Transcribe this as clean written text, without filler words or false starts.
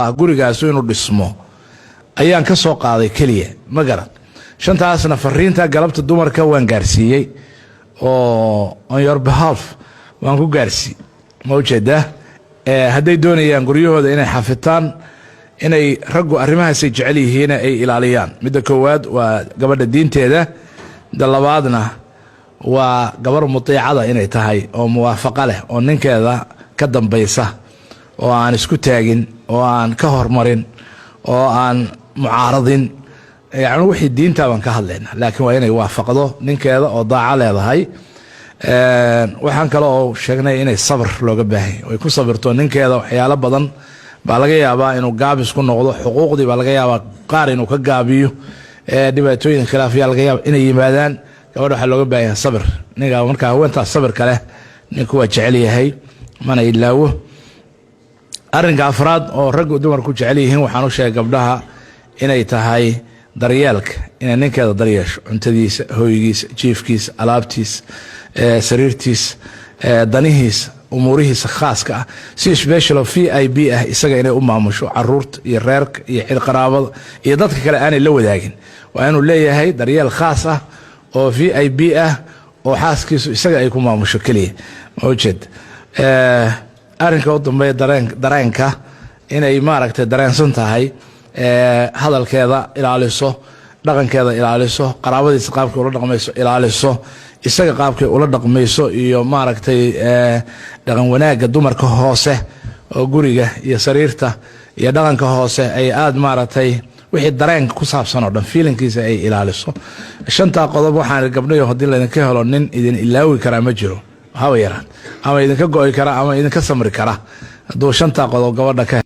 Ah, gurigaasu inuu dhismo ayaan ka soo qaaday keliya, ma garan. Shantaasna fariinta galabta dumarka waan gaarsiiyey oo on your behalf waan ku gaarsiiy. Ma ujeedaa? Hadday doonayaan guryahooda inay xafitaan, inay raggu arrimahaasay jecel yihiin ay ilaaliyaan. Midda koowaad waa gabadha diinteeda. Midda labaadna waa gabar mutiicada inay tahay oo muwaafaqa leh oo ninkeeda ka dambaysa oo aan isku taagin oo aan ka hormarin oo aan mucaaradin. Yani wixii diinta baan ka hadlayna, laakiin waa inay waafaqdo ninkeeda oo daaco leedahay. Waxaan kale oo sheegnay inay sabr looga baahanya, ay ku sabirto ninkeeda. Waxyaalo badan baa laga yaabaa inuu gaabis ku noqdo, xuquuqdii baa laga yaabaa qaar inuu ka gaabiyo, dhibaatooyin, khilaafyaa laga yaaba inay yimaadaan. Gabadha waxaa looga baahan yahay sabir. Ninka markaa haweentaas sabirka leh ninku waa jecel yahay, mana ilaawo. Arrinka afraad oo raggu dumarku jecel yihiin waxaan u sheegay gabdhaha inay tahay daryeelka, inay ninkeeda daryeesho: cuntadiisa, hoygiisa, jiifkiisa, alaabtiisa, sariirtiisa, danihiisa, umuurihiisa khaaska ah, si special oo VIP ah isaga inay u maamusho, caruurta iyo reerka iyo xilqaraabada iyo dadka kale aanay la wadaagin. Waa inuu leeyahay daryeel khaas ah oo VIP ah oo xaaskiisu isaga ay ku maamusho keliya. Ma ujeed? Arrinka u dambeeya, dareenka inay maaragtay dareensan tahay, hadalkeeda ilaaliso, dhaqankeeda ilaaliso, qaraabadiisa qaabkay ula dhaqmayso ilaaliso, isaga qaabkay ula dhaqmayso, iyo maaragtay dhaqan wanaagga dumarka hoose oo guriga iyo sariirta iyo dhaqanka hoose ay aada maaragtay wixii dareenka ku saabsan oo dhan, feelingkiisa ay ilaaliso. Shantaa qodob waxaan gabdhayo, haddii laydinka helo, nin idin ilaawi karaa ma jiro, haba yaraan, ama idinka go'i kara ama idinka samri kara hadduu shantaa qodob gabadha ka